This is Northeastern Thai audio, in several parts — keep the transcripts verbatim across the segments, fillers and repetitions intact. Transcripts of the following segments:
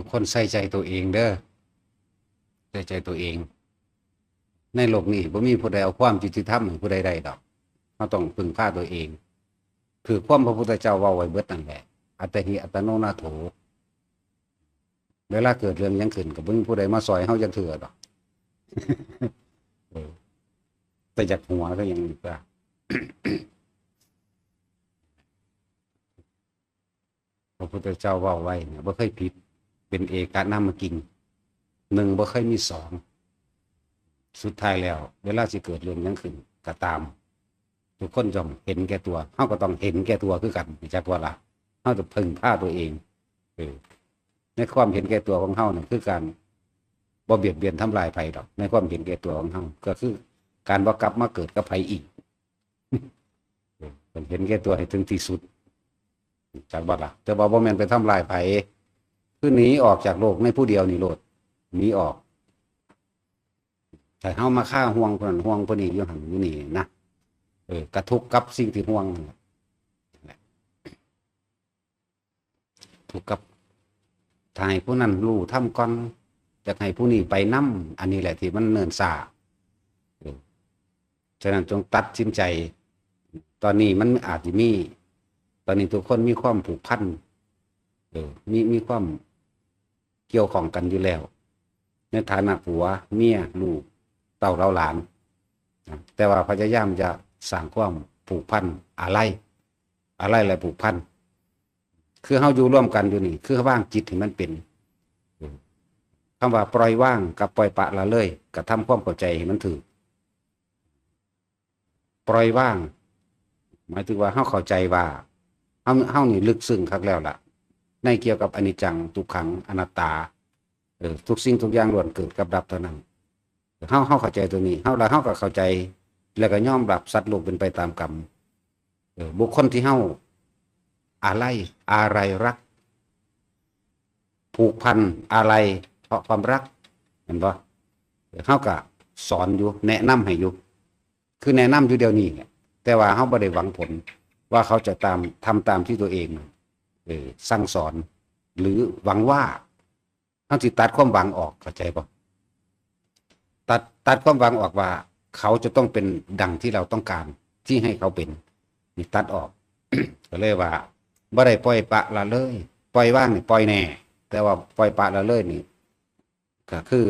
ทุกคนใส่ใจตัวเองเด้อ ใส่ใจตัวเอง ในโลกนี้บ่มีผู้ใดเอาความยุติธรรมให้ผู้ใดได้ดอก เราต้องพึ่งพาตัวเอง คือความพระพุทธเจ้าเว้าไว้เบิดนั่นแหละ อัตตาหิอัตโนนาโถ เวลาเกิดเรื่องหยังขึ้นก็บ่มีผู้ใดมาซอยเฮาจักเทื่อดอก เออ แต่อยากหัวก็ยังอีกว่า พระพุทธเจ้าเว้าไว้เนี่ยบ่เคยผิด เป็นเอกนามกิง หนึ่งบ่เคยมีสอง สุดท้ายแล้ว เวลาสิเกิดเรื่องหยังขึ้นก็ตาม ทุกคนย่อมเห็นแก่ตัว เฮาก็ต้องเห็นแก่ตัวคือกัน จักว่าละ เฮาจะพึ่งพาตัวเอง เออ ในความเห็นแก่ตัวของเฮาเนี่ยคือการบ่เบียดเบียนทำลายไผดอก ในความเห็นแก่ตัวของเฮา ก็คือการบ่กลับมาเกิดกับไผอีก เออ เห็นแก่ตัวให้ถึงที่สุด จักบ่ละ แต่ว่าบ่แม่นไปทำลายไผ คือหนีออกจากโลกในผู้เดียวนี่โลด หนีออก ถ้าเฮามาคาห่วงผู้นั้นห่วงผู้นี้อยู่หั่นอยู่นี่นะ เออ กะทุกข์กับสิ่งที่ห่วงนั่นแหละ ทุกข์กับ ถ้าให้ผู้นั้นรู้ธรรมก่อน อยากให้ผู้นี้ไปนำ อันนี้แหละที่มันเนิ่นช้า เออ ฉะนั้นจงตัดสินใจ ตอนนี้มันอาจจะมี ตอนนี้ทุกคนมีความผูกพัน เออ มี มีความเกี่ยวข้องกันอยู่แล้ว ในฐานะผัว เมีย ลูก เต้าเหล่าหลานนะ แต่ว่าพยายามจะสร้างความผูกพัน อาลัย อาลัยและผูกพัน คือเฮาอยู่ร่วมกันอยู่นี่ คือวางจิตให้มันเป็น คำว่าปล่อยวางกับปล่อยปละเลย กระทำความเข้าใจให้มันถูก ปล่อยวาง หมายถึงว่าเฮาเข้าใจว่า เฮา เฮานี่ลึกซึ้งคักแล้วล่ะ ในเกี่ยวกับอนิจจัง ทุกขัง อนัตตา เออ ทุกสิ่งทุกอย่างล้วนเกิดกับดับเท่านั้น เฮา เฮาเข้าใจตัวนี้ เฮา แล้วเฮาก็เข้าใจ แล้วก็ยอมรับสัตว์โลกเป็นไปตามกรรม เออ บุคคลที่เฮาอาลัย อาลัยรัก ผูกพัน อาลัย เพราะความรัก เห็นบ่ เฮาก็สอนอยู่ แนะนำให้อยู่ คือแนะนำอยู่เดี๋ยวนี้แหละ แต่ว่าเฮาบ่ได้หวังผล ว่าเขาจะตาม ทำตามที่ตัวเอง เออ สั่งสอน หรือหวังว่า เฮาสิตัดความหวังออก เข้าใจบ่ ตัด ตัดความหวังออกว่า เขาจะต้องเป็นดังที่เราต้องการ ที่ให้เขาเป็น นี่ตัดออก ก็เลยว่า บ่ได้ปล่อยปละละเลย ปล่อยวางนี่ปล่อยแน่ แต่ว่าปล่อยปละละเลยนี่ ก็คือ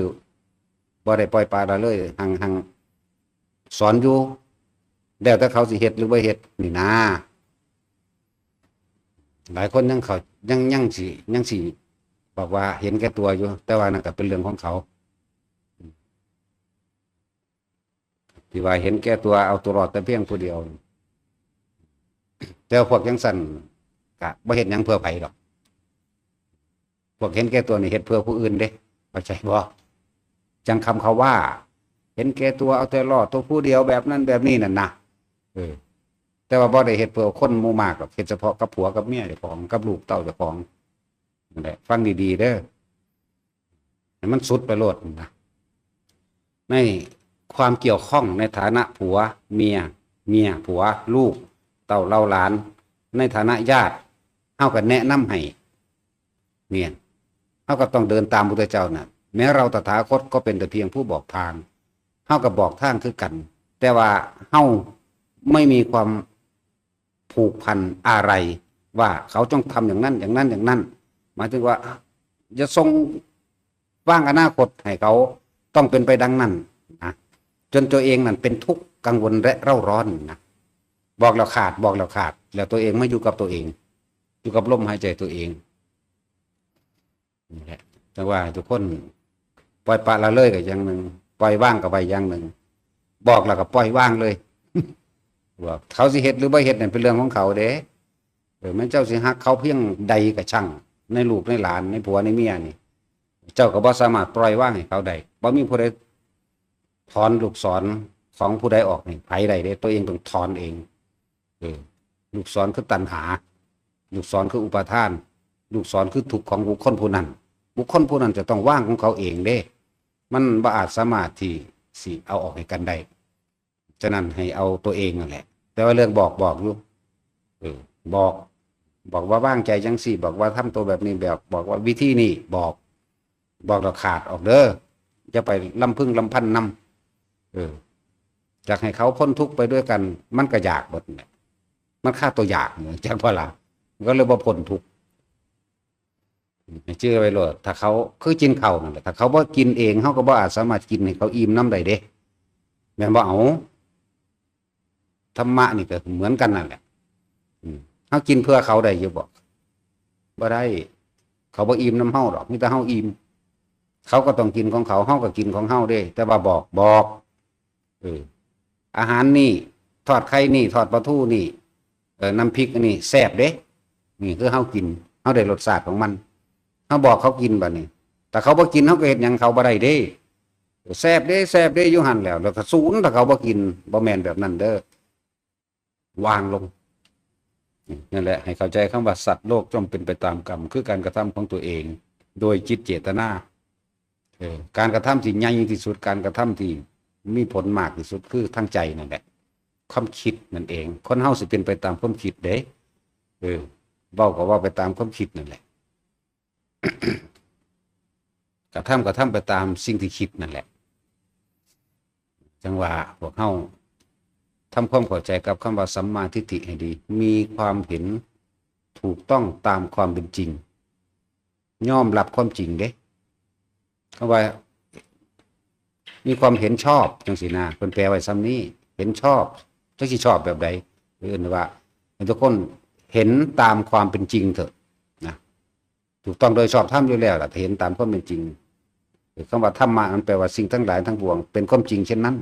บ่ได้ปล่อยปละละเลย หัง หังสอนอยู่ แล้วแต่เขาสิเฮ็ดหรือบ่เฮ็ดนี่นะ หลายคนยังเขา ยัง ยังสิ ยังสิบอกว่าเห็นแก่ตัวอยู่ แต่ว่านั่นก็เป็นเรื่องของเขา ที่ว่าเห็นแก่ตัวเอาตัวรอดแต่เพียงผู้เดียว แต่ว่าพวกจังซั่นก็บ่เฮ็ดหยังเพื่อไผดอก พวกเห็นแก่ตัวนี่เฮ็ดเพื่อผู้อื่นเด้ เข้าใจบ่ จังคำเขาว่า เห็นแก่ตัวเอาแต่รอดตัวผู้เดียวแบบนั้นแบบนี้นั่นนะ เออ แต่ว่าบ่ได้เฮ็ดเพื่อคนหมู่มากหรอก เฮ็ดเฉพาะกับผัวกับเมียเจ้าของ กับลูกเต้าเจ้าของ นั่นแหละ ฟังดีๆ เด้อ ให้มันสุดไปโลดนะ ในความเกี่ยวข้องในฐานะผัว เมีย เมีย ผัว ลูก เต้าเหล่าหลาน ในฐานะญาติ เฮาก็แนะนำให้ เนี่ย เฮาก็ต้องเดินตามพุทธเจ้าน่ะ แม้เราตถาคตก็เป็นแต่เพียงผู้บอกทาง เฮาก็บอกทางคือกัน แต่ว่าเฮาไม่มีความผูกพันอะไร ว่าเขาต้องทำอย่างนั้น อย่างนั้น อย่างนั้น หมายถึงว่า อย่าส่งวางอนาคตให้เขาต้องเป็นไปดังนั้นนะ จนตัวเองนั่นเป็นทุกข์กังวลและเร่าร้อนนะ บอกแล้วขาด บอกแล้วขาด แล้วตัวเองมาอยู่กับตัวเอง อยู่กับลมหายใจตัวเอง นี่แหละ แต่ว่าทุกคนปล่อยปละละเลยก็อย่างหนึ่ง ปล่อยวางก็ไปอย่างหนึ่ง บอกแล้วก็ปล่อยวางเลย ว่าเขาสิเฮ็ดหรือบ่เฮ็ดนั่นเป็นเรื่องของเขาเด้ เออ แม่นเจ้าสิฮักเขาเพียงใดก็ช่าง ในลูกในหลาน ในผัวในเมียนี่ เจ้าก็บ่สามารถปล่อยวางให้เขาได้ บ่มีผู้ใดถอนลูกศรของผู้ใดออกให้ไผได้เด้ ตัวเองต้องถอนเอง เออ ลูกศรคือตัณหา ลูกศรคืออุปาทาน ลูกศรคือทุกข์ของบุคคลผู้นั้น บุคคลผู้นั้นจะต้องวางของเขาเองเด้ มันบ่อาจสามารถที่สิเอาออกให้กันได้ ฉะนั้นให้เอาตัวเองนั่นแหละ แต่ว่าเรื่องบอก บอกอยู่ เออ บอก บอกว่าวางใจจังซี่ บอกว่าทำตัวแบบนี้ แบบบอกว่าวิธีนี้ บอก บอกแล้วขาดออกเด้อ อย่าไปลำพึงลำพันนำ เออ อยากให้เขาพ้นทุกข์ไปด้วยกัน มันก็อยากเบิดนั่นแหละ มันฆ่าตัวอยากเนี่ย จักว่าล่ะ ก็เลยบ่พ้นทุกข์ ให้ชื่อไว้โลด ถ้าเขาคือกินข้าวนั่นแหละ ถ้าเขาบ่กินเอง เฮาก็บ่อาจสามารถกินให้เขาอิ่มนำได้เด้ แม่นบ่ เอา ธรรมะนี่ก็เหมือนกันนั่นแหละ อืม เฮากินเพื่อเขาได้อยู่บ่ บ่ได้ เขาบ่อิ่มนำเฮาดอก มีแต่เฮาอิ่ม เขาก็ต้องกินของเขา เฮาก็กินของเฮาเด้ แต่ว่าบอก บอก เออ อาหารนี่ ทอดไข่นี่ ทอดปลาทูนี่ เออ น้ำพริกอันนี้แซ่บเด้ นี่คือเฮากิน เฮาได้รสชาติของมัน เฮาบอกเขากินบัดนี้ ถ้าเขาบ่กิน เฮาก็เฮ็ดหยังเขาบ่ได้เด้ แซ่บเด้ แซ่บเด้ อยู่หั่นแหล้ว แล้วก็ศูนย์ ถ้าเขาบ่กิน บ่แม่นแบบนั้นเด้อ วางลง นั่นแหละ ให้เข้าใจคำว่าสัตว์โลกย่อมเป็นไปตามกรรม คือการกระทำของตัวเอง โดยจิตเจตนา เออ การกระทำที่ใหญ่ที่สุด การกระทำที่มีผลมากที่สุด คือทางใจนั่นแหละ ความคิดนั่นเอง คนเฮาสิเป็นไปตามความคิดเด้ เออ เว้าก็เว้าไปตามความคิดนั่นแหละ กระทำ กระทำไปตามสิ่งที่คิดนั่นแหละ จังว่าพวกเฮาทำความเข้าใจกับคำว่าสัมมาทิฏฐิให้ดี มีความเห็นถูกต้องตามความเป็นจริง ยอมรับความจริงเด้ คำว่า มีความเห็นชอบจังซี่นะ เพิ่นแปลไว้ส่ำนี้ เห็นชอบ จักสิชอบแบบใด เอิ้นว่า ให้ทุกคนเห็นตามความเป็นจริงเถอะนะ ถูกต้องโดยชอบธรรมอยู่แล้วล่ะ ถ้าเห็นตามความเป็นจริง คำว่าธรรมะมันแปลว่าสิ่งทั้งหลายทั้งปวงเป็นความจริงเช่นนั้น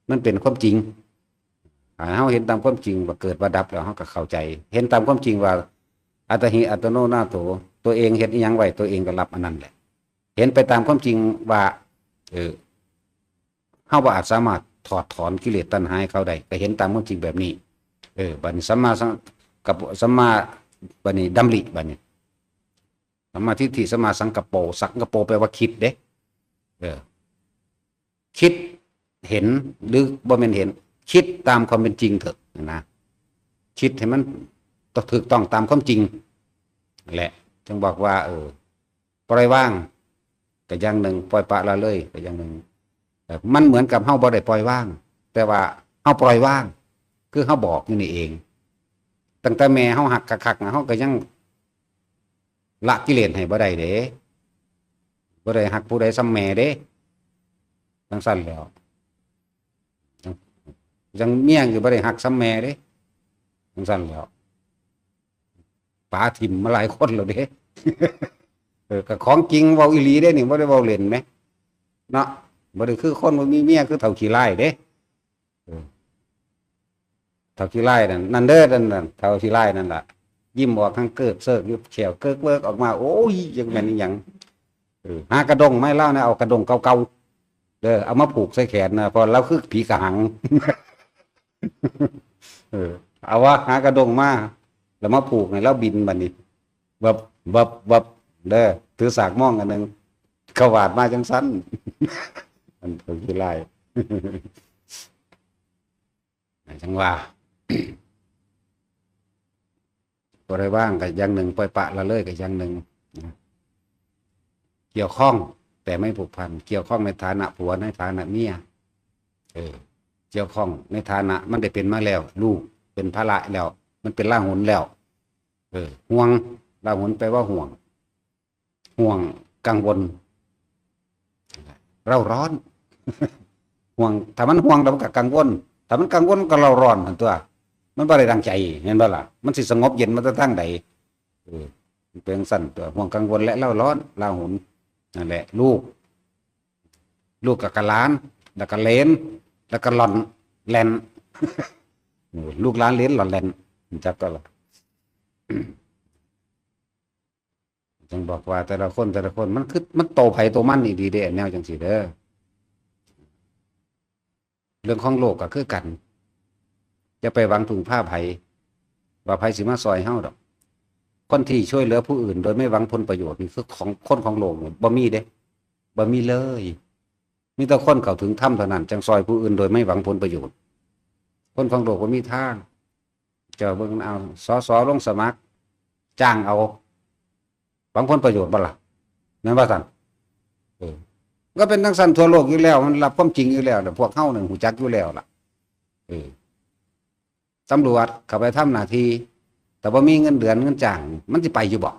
มันเป็นความจริง อ่า เฮาเห็นตามความจริงว่าเกิดว่าดับแล้วเฮาก็เข้าใจ เห็นตามความจริงว่าอัตตาหิอัตโนนาโถ ตัวเองเฮ็ดอิหยังไว้ ตัวเองก็รับอันนั้นแหละ เห็นไปตามความจริงว่า เออ เฮาบ่อาจสามารถถอดถอนกิเลสตัณหาให้เขาได้ ก็เห็นตามความจริงแบบนี้ เออ บัดนี้สัมมาสังกัปปะ สัมมา บัดนี้ดำริ บัดนี้ สัมมาทิฏฐิ สัมมาสังกัปโป สังกัปโปแปลว่าคิดเด้ เออ คิดเห็น หรือบ่แม่นเห็น คิดตามความเป็นจริงเถอะนะ คิดให้มันถูกต้องตามความจริง แหละ จึงบอกว่า เออ ปล่อยวางก็อย่างหนึ่ง ปล่อยปละละเลยก็อย่างหนึ่ง เออ มันเหมือนกับเฮาบ่ได้ปล่อยวาง แต่ว่าเฮาปล่อยวาง คือเฮาบอกอยู่นี่เอง ตั้งแต่แม่เฮาฮักคักๆนะ เฮาก็ยังละกิเลสให้บ่ได้เด้ บ่ได้ฮักผู้ใดส่ำแม่เด้ จังซั่นแหล้ว จังเมียก็บ่ได้ฮักส่ำแม่เด้ จังซั่นแหล้ว ป๋าถิ่มมาหลายคนแล้วเด้ เออ ก็ของจริงเว้าอีหลีเด้นี่ บ่ได้เว้าเล่นแหม เนาะ บ่ได้คือคนบ่มีเมียคือเฒ่าขี้ร้ายเด้ เออ เฒ่าขี้ร้ายนั่น นั่นเด้อ นั่นน่ะ เฒ่าขี้ร้ายนั่นล่ะ ยิ้มออกทางเกิกเซิกอยู่ แข้วเกิกเวิกออกมา โอ้ย จักแม่นอิหยัง เออ หากระด้งมาให้ลาวนะ เอากระด้งเก่าๆ เด้อ เอามาผูกใส่แขนนะ เพราะลาวคือผีกะหัง เออ เอาวะ หากระด้งมา แล้วมาผูกให้ลาวบินบัดนี้ วับ วับ วับ เด้อ ถือสากม่องอันหนึ่ง เขาวาดมาจังซั่น อันเฒ่าขี้ร้าย จังว่า ปล่อยวางก็อย่างหนึ่ง ปล่อยปละละเลยก็อย่างหนึ่งนะ เกี่ยวข้องแต่ไม่ผูกพัน เกี่ยวข้องในฐานะผัว ในฐานะเมีย เออ เกี่ยวข้องในฐานะมันได้เป็นมาแล้ว ลูกเป็นภาระแล้ว มันเป็นราหุลแล้ว เออ ห่วง ราหุลแปลว่าห่วง ห่วง กังวล เร่าร้อน ห่วง ถ้ามันห่วงแล้วมันก็กังวล ถ้ามันกังวลมันก็เร่าร้อนหั่นตั๊ว มันบ่ได้ดังใจ เห็นบ่ล่ะ มันสิสงบเย็นมาแต่ทางใด เออ มันเป็นจั่งซั่นตั๊ว ห่วงกังวลและเร่าร้อน ราหุล นั่นแหละ ลูก ลูกก็กะหลาน แล้วก็เหลน แล้วก็หล่อนแหล่น เออ ลูกหลานเหลนหล่อนแหล่น จักก็ล่ะ จั่งบอกว่าแต่ละคน แต่ละคนมันคือ มันโตไผโตมันอีหลีเด้ แนวจั่งซี้เด้อ เรื่องของโลกก็คือกัน อย่าไปหวังพึ่งพาไผ ว่าไผสิมาซ่อยเฮาดอก คนที่ช่วยเหลือผู้อื่นโดยไม่หวังผลประโยชน์นี่คือของ คนของโลกนี่บ่มีเด้ บ่มีเลย มีแต่คนเข้าถึงธรรมเท่านั้น จั่งซ่อยผู้อื่นโดยไม่หวังผลประโยชน์ คนของโลกบ่มีทาง เจ้าเบิ่งเอา สส ลงสมัคร จ้างเอา หวังผลประโยชน์บ่ล่ะ แม่นว่าซั่น เออ ก็เป็นจั่งซั่นทั่วโลกอยู่แล้ว มันรับความจริงอยู่แล้ว พวกเฮานี่ฮู้จักอยู่แล้วล่ะ เออ ตำรวจเข้าไปทำหน้าที่ แต่บ่มีเงินเดือนเงินจ้าง มันสิไปอยู่บ่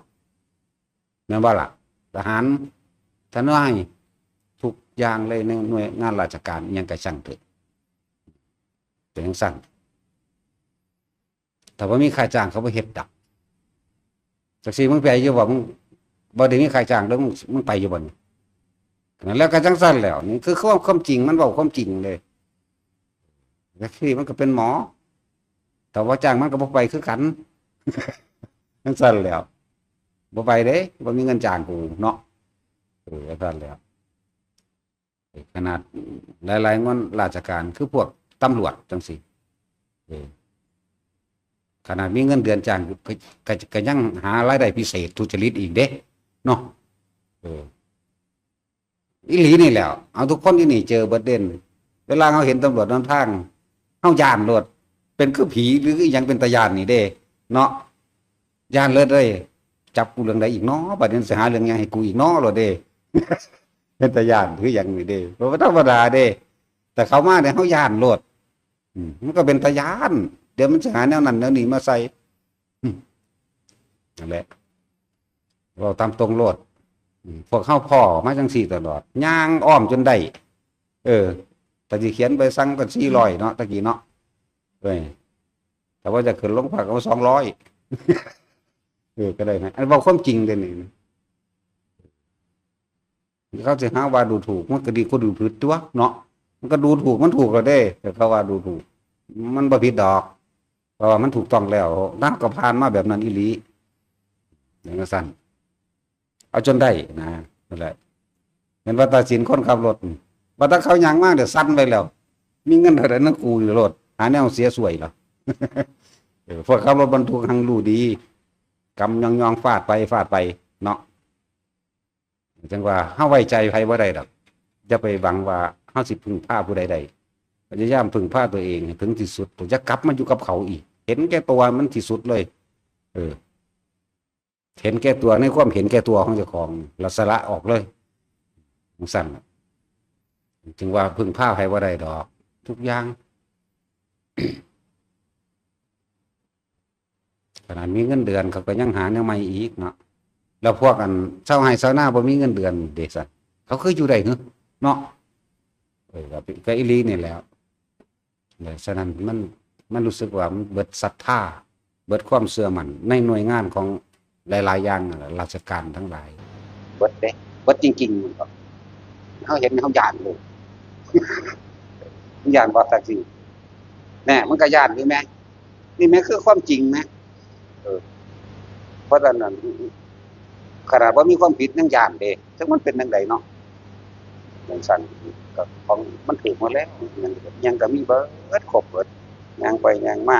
แม่นบ่ล่ะ ทหาร ทนาย ทุกอย่างเลยในหน่วยงานราชการอิหยังก็ช่างเถอะ เป็นจั่งซั่น ถ้าบ่มีค่าจ้างเขาบ่เฮ็ดดอก จักซี่มึงไปอยู่บ่ มึงบ่ได้มีค่าจ้างเด้อ มึง มึงไปอยู่บ่นี่ นั่นแหละ ก็จั่งซั่นแหล้ว นี่คือความ ความจริง มันเว้าความจริงเลย จักซี่มันก็เป็นหมอ ถ้าบ่จ้างมันก็บ่ไปคือกัน จั่งซั่นแหล้ว บ่ไปเด้ บ่มีเงินจ้างกูเนาะ เออ จั่งซั่นแหล้ว ขนาดหลายๆงานราชการ คือพวกตำรวจจั่งซี้ เออ ขนาดมีเงินเดือนจ้างอยู่ ก็ ก็ ก็ยังหารายได้พิเศษทุจริตอีกเด้ เนาะ เออ อีหลีนี่แหล้ว เอา ทุกคนอยู่นี่เจอเบิดเด้ เวลาเฮาเห็นตำรวจนำทาง เฮาย้านโลด เป็นคือผีหรืออิหยังเป็นตาย้านนี่เด้ เนาะ ย้านเลยเด้ จับกูเรื่องใดอีกน้อ บัดนี้สิหาเรื่องหยังให้กูอีกน้อโลดเด้ เป็นตาย้านคือหยังนี่เด้ บ่ธรรมดาเด้ แต่เขามาเนี่ยเฮาย้านโลด อืม มันก็เป็นตาย้าน เดี๋ยวมันสิหาแนวนั้นแนวนี้มาใส่ อืม นั่นแหละ เว้าตามตรงโลด อืม พวกเฮาพ้อมาจั่งซี้ตลอด ย่างอ้อมจนได้ เออ แต่สิเขียนใบสั่งก็สี่ร้อยเนาะ ตะกี้เนาะ เอ้ย แต่ว่าจะขึ้นโรงพักก็สองร้อย เออ ก็ได้นะ อันเว้าความจริงเด้นี่ เขาสิหาว่าดูถูก มันก็ดีกว่าดูผิดตัวเนาะ มันก็ดูถูก มันถูกแล้วเด้ แต่เขาว่าดูถูก มันบ่ผิดดอก เพราะว่ามันถูกต้องแล้ว เฮาก็ผ่านมาแบบนั้นอีหลี อย่างนั้นซั่น เอาจนได้นะ นั่นแหละ แม่นว่าตัดสินคนขับรถ ว่าถ้าเขาย่างมาเดี๋ยวสั่นไปแล้ว มีเงินเท่าใดนั้นกูอยู่รถ หาแนวเสียสวยเหรอ เออ พวกขับรถบรรทุกหังรู้ดี กำยองๆ ฟาดไป ฟาดไป เนาะ จั่งว่าเฮาไว้ใจไผบ่ได้ดอก อย่าไปหวังว่าเฮาสิพึ่งพาผู้ใดได้ พยายามพึ่งพาตัวเองให้ถึงที่สุด อย่ากลับมาอยู่กับเขาอีก เห็นแก่ตัวมันที่สุดเลย เออ เห็นแก่ตัวในความเห็นแก่ตัวของเจ้าของ แล้วสละออกเลย จั่งซั่นน่ะ จึงว่าพึ่งพาไผบ่ได้ดอก ทุกอย่าง ขนาดมีเงินเดือนเขาก็ยังหาแนวใหม่อีกเนาะ แล้วพวกอันชาวไร่ชาวนาบ่มีเงินเดือนเด้ซั่น เขาคืออยู่ได้หึ เนาะ เออ ก็เป็น ก็อีหลีนี่แหล้ว เออ ฉะนั้นมัน มันรู้สึกว่ามันเบิดศรัทธา เบิดความเชื่อมั่นในหน่วยงานของหลายๆอย่างนั่นแหละ ราชการทั้งหลาย เบิดเด้ เบิดจริงๆ มันก็ เฮาเห็นเฮาย้านโลด ย้านบ่ จั่งซี้ แน่ มันก็ย้านอยู่แหม นี่แหมคือความจริงแหม เออ เพราะฉะนั้น ขนาดบ่มีความผิดยังย้านเด้ จักมันเป็นจั่งใดเนาะ จั่งซั่น ก็ของมันถูกหมดแล้ว หยัง หยังก็มีเบิด ครบเบิด ย่างไปย่างมา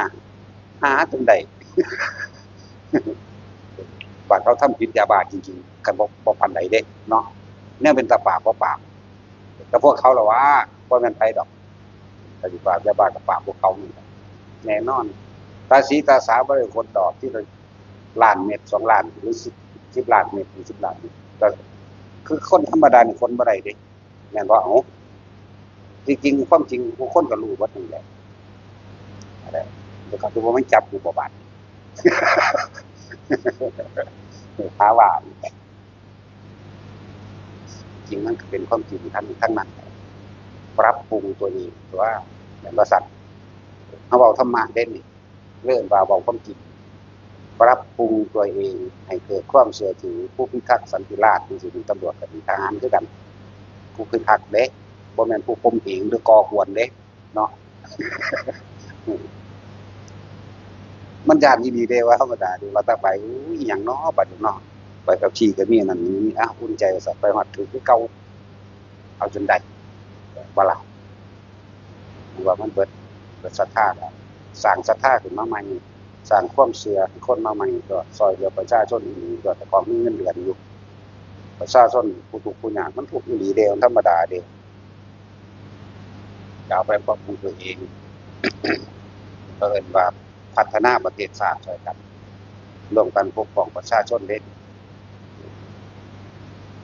หาจนได้ บาดเขาทำผิดยาบ้าจริงๆ กันบ่ บ่ปานใดเด้เนาะ แนวเป็นตาปราบบ่ปราบ แต่พวกเขาล่ะว่า บ่แม่นไผดอก ปฏิบัติยาบ้ากับปราบพวกเขานี่แหละ แน่นอน ตาสีตาสาบ่ได้ขนดอกที่ละล้านเม็ด สองล้าน หรือ สิบ สิบล้านเม็ด หรือ สิบล้านเม็ด ก็คือคนธรรมดานี่ขนบ่ได้เด้ แม่นบ่ เอ้า ที่จริง ความจริง ผู้คนก็รู้เบิดนั่นแหละ อะไร เดี๋ยวเขาจะว่ามันจับกูบ่บาด หาว่า จริงมันก็เป็นความจริงทั้ง ทั้งนั้น ปรับปรุงตัวเองตัว แม่นบ่ซั่น เฮาเว้าธรรมะเด้นี่ เรื่องว่าเว้าความจริง ปรับปรุงตัวเองให้เกิดความเชื่อถือ ผู้พิทักษ์สันติราษฎร์ จั่งซี้ เป็นตำรวจก็ดี ทหารคือกัน ผู้พิทักษ์เด้ บ่แม่นผู้ข่มเหงหรือก่อกวนเด้ เนาะ มันย้านอีหลีเด้ ว่าธรรมดาเด้ ว่าแต่ไป อู้ย อีหยังน้อ บัดนี้น้อ ใบขับขี่ก็มี อันนั้นมี อ้าว อุ่นใจว่าซั่น ไปฮอดถืกคือเก่า เอาจนได้ บ่ล่ะ ว่ามันเบิด เบิดศรัทธาแล้ว สร้างศรัทธาขึ้นมาใหม่ สร้างความเชื่อให้คนมาใหม่ ก็ซ่อยเหลือประชาชนอีหลี ก็แต่ของมีเงินเดือนอยู่ ประชาชนผู้ทุกข์ผู้ยาก มันทุกข์อีหลีเด้ มันธรรมดาเด้ ก็เอาไปปรับปรุงตัวเอง เอิ้นว่าพัฒนาประเทศชาติช่วยกัน ร่วมกันปกป้องประชาชนเด้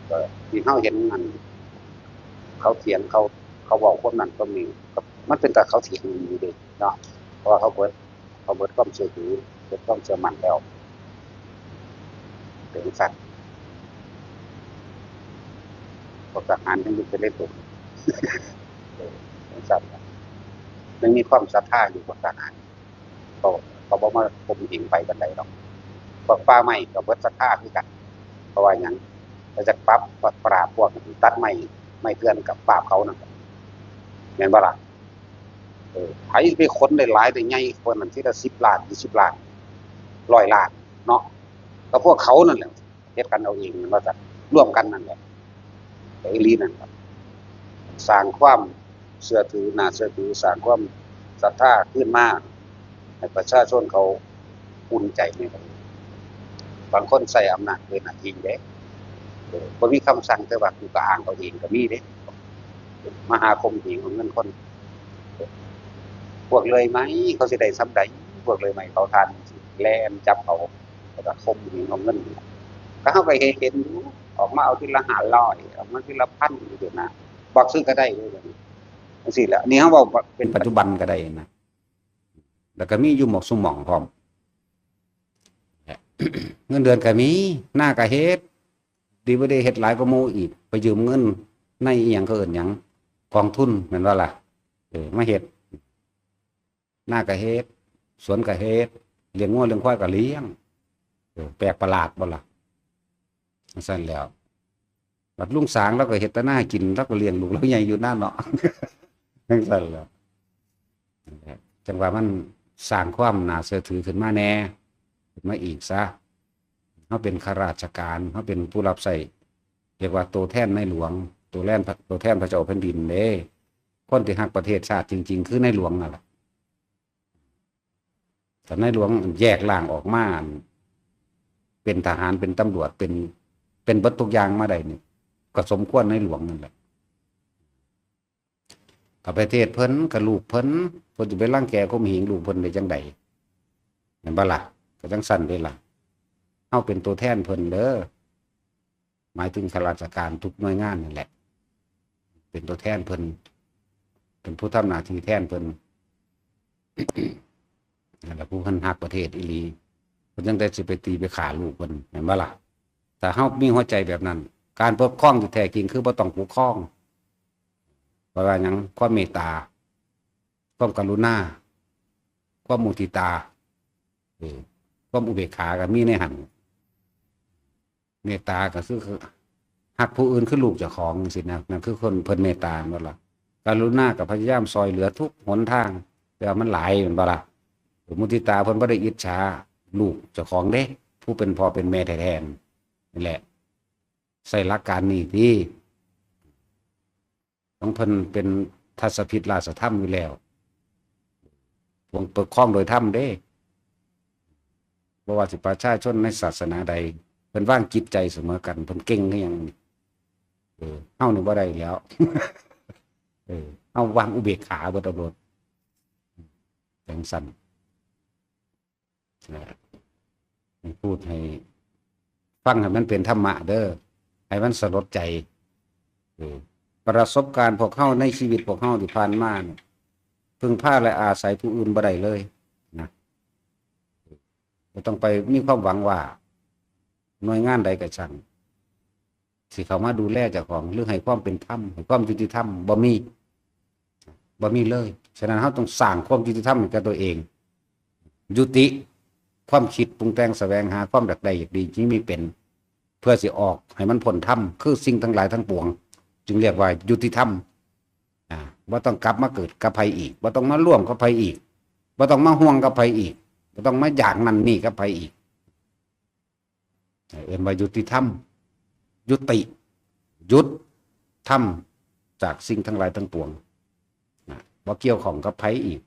ก็ที่เฮาเห็นนั่น เขาเถียง เขา เขาเว้าความนั้นความนี้ ก็มันเป็นตาเขาเถียงอยู่เด้เนาะ เพราะว่าเขาเบิด เขาเบิดความเชื่อถือ เบิดความเชื่อมั่นแล้ว เป็นจั่งซั้น พวกทหารยังอยู่เป็นเล่นตัว เออ เป็นจั่งซั้น ยังมีความศรัทธาอยู่พวกทหาร เขา เขาบ่มาข่มเหงไผปานใดดอก พวกป่าไม้ก็เบิดศรัทธาคือกัน เพราะว่าหยัง ก็จะปรับ ปราบพวกตัดไม้ ไม้เถื่อนกับปราบเขานั่นแหละ แม่นบ่ล่ะ เออ ไผไปขนได้หลายได้ใหญ่กว่านั้น ทีละสิบล้าน ยี่สิบล้าน ร้อยล้าน เนาะ ก็พวกเขานั่นแหละ เฮ็ดกันเอาเอง ว่าซั่น ร่วมกันนั่นแหละ แต่อีหลีนั่นครับ สร้างความเชื่อถือ น่าเชื่อถือ สร้างความศรัทธาขึ้นมา ให้ประชาชนเขาอุ่นใจในตัวเอง บางคนใช้อำนาจเกินหน้าที่เด้ เออ บ่มีคำสั่ง แต่ว่ากูก็อ้างเอาเองก็มีเด้ มาหาข่มเหงเอาเงินคน พวกเลื่อยไม้เขาสิได้ส่ำใด พวกเลื่อยไม้เผาถ่านจั่งซี้ แล่นจับเขา แล้วก็ข่มเหงเอาเงิน ก็เฮาก็เห็น เห็นอยู่ ออกมาเอาทีละห้าร้อย ออกมาทีละพันอยู่นะ บอกซื้อก็ได้เด้ จั่งซี้แหละ อันนี้เฮาเว้าเป็นปัจจุบันก็ได้นะ แล้วก็มีอยู่หมองซุหม่องพร้อม เงินเดือนก็มี นาก็เฮ็ด ดีบ่ดีเฮ็ดหลายกว่าหมู่อีก ไปยืมเงินในอีหยังเขาเอิ้นหยัง กองทุนแม่นบ่ล่ะ เออ มาเฮ็ด นาก็เฮ็ด สวนก็เฮ็ด เลี้ยงงัวเลี้ยงควายก็เลี้ยง เออ แปลกประหลาดบ่ล่ะ จั่งซั้นแหล้ว บัดลุงสางลาวก็เฮ็ดแต่นากิน ลาวก็เลี้ยงลูกลาวใหญ่อยู่นาเนาะ จั่งซั้นแหล้ว จั่งว่ามันสร้างความน่าเชื่อถือขึ้นมาแหน่ ขึ้นมาอีกซะ เฮาเป็นข้าราชการ เฮาเป็นผู้รับใช้ เรียกว่าตัวแทนในหลวง ตัวแทนพระ ตัวแทนพระเจ้าแผ่นดินเด้ คนที่ฮักประเทศชาติจริงๆ คือในหลวงนั่นแหละ ถ้าในหลวงแยกร่างออกมา เป็นทหาร เป็นตำรวจ เป็น เป็นเบิดทุกอย่างมาได้นี่ ก็สมควรในหลวงนั่นแหละ ก็ประเทศเพิ่น ก็ลูกเพิ่น เพิ่นสิไปรังแกข่มเหงลูกเพิ่นได้จั่งใด แม่นบ่ล่ะ ก็จั่งซั้นเด้ล่ะ เฮาเป็นตัวแทนเพิ่นเด้อ หมายถึงข้าราชการทุกหน่วยงานนั่นแหละ เป็นตัวแทนเพิ่น เป็นผู้ทำหน้าที่แทนเพิ่น นั่นแหละ ผู้เพิ่นฮักประเทศอีหลี เพิ่นจั่งใดสิไปตีไปฆ่าลูกเพิ่น แม่นบ่ล่ะ ถ้าเฮามีหัวใจแบบนั้น การปกครองที่แท้จริงคือบ่ต้องปกครอง เพราะว่าหยัง ความเมตตา ความกรุณา ความมุทิตา เออ ความอุเบกขาก็มีในหั่น เมตตาก็คือ คือฮักผู้อื่นคือลูกเจ้าของจั่งซี้นะ นั่นคือคนเพิ่นเมตตาแม่นบ่ล่ะ กรุณาก็พยายามช่วยเหลือทุกหนทาง แต่ว่ามันหลายแม่นบ่ล่ะ มุทิตาเพิ่นบ่ได้อิจฉาลูกเจ้าของเด้ ผู้เป็นพ่อเป็นแม่แท้ๆ นี่แหละ ใช้หลักการนี้ติ ของเพิ่นเป็นทัศพิธราชธรรมอยู่แล้ว ปก ปกครองโดยธรรมเด้ บ่ว่าสิประชาชนในศาสนาใด เพิ่นวางจิตใจเสมอกัน เพิ่นเก่งคือหยังนี่ เออ เฮานี่บ่ได้แล้ว เออ เฮาวางอุเบกขาเบิดเอาโลด จั่งซั้น นะ พูดให้ฟังให้มันเป็นธรรมะเด้อ ให้มันสลดใจ เออ ประสบการณ์พวกเฮาในชีวิตพวกเฮาที่ผ่านมาเนี่ย พึ่งพาและอาศัยผู้อื่นบ่ได้เลยนะ บ่ต้องไปมีความหวังว่าหน่วยงานใดก็ช่าง สิเข้ามาดูแลเจ้าของ หรือให้ความเป็นธรรม ให้ความยุติธรรม บ่มี บ่มีเลย ฉะนั้นเฮาต้องสร้างความยุติธรรมให้กับตัวเอง ยุติความคิดปรุงแต่งแสวงหาความอยากได้อยากดีที่มีเป็น เพื่อสิออกให้มันพ้นธรรม คือสิ่งทั้งหลายทั้งปวง จึงเรียกว่ายุติธรรม อ่า บ่ต้องกลับมาเกิดกับไผอีก บ่ต้องมาร่วมกับไผอีก บ่ต้องมาห่วงกับไผอีก บ่ต้องมาอยากนั่นนี่กับไผอีก เอิ้นว่ายุติธรรม ยุติ หยุด ธรรม จากสิ่งทั้งหลายทั้งปวง นะ บ่เกี่ยวข้องกับไผอีก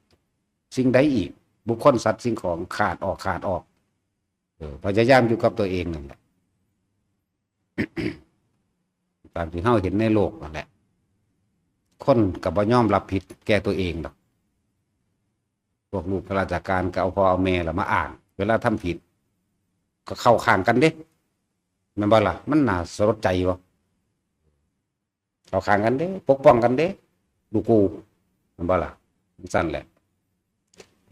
สิ่งใดอีก บุคคล สัตว์ สิ่งของ ขาดออก ขาดออก เออ พยายามอยู่กับตัวเองนั่นแหละ ตามที่เฮาเห็นในโลกนั่นแหละ คนก็บ่ยอมรับผิดแก่ตัวเองดอก พวกลูกข้าราชการก็เอาพ่อเอาแม่ละมาอ้าง เวลาทำผิด ก็เข้าข้างกันเด้ แม่นบ่ล่ะ มันน่าสลดใจบ่ เข้าข้างกันเด้ ปกป้องกันเด้ ลูกกู แม่นบ่ล่ะ จั่งซั้นแหละ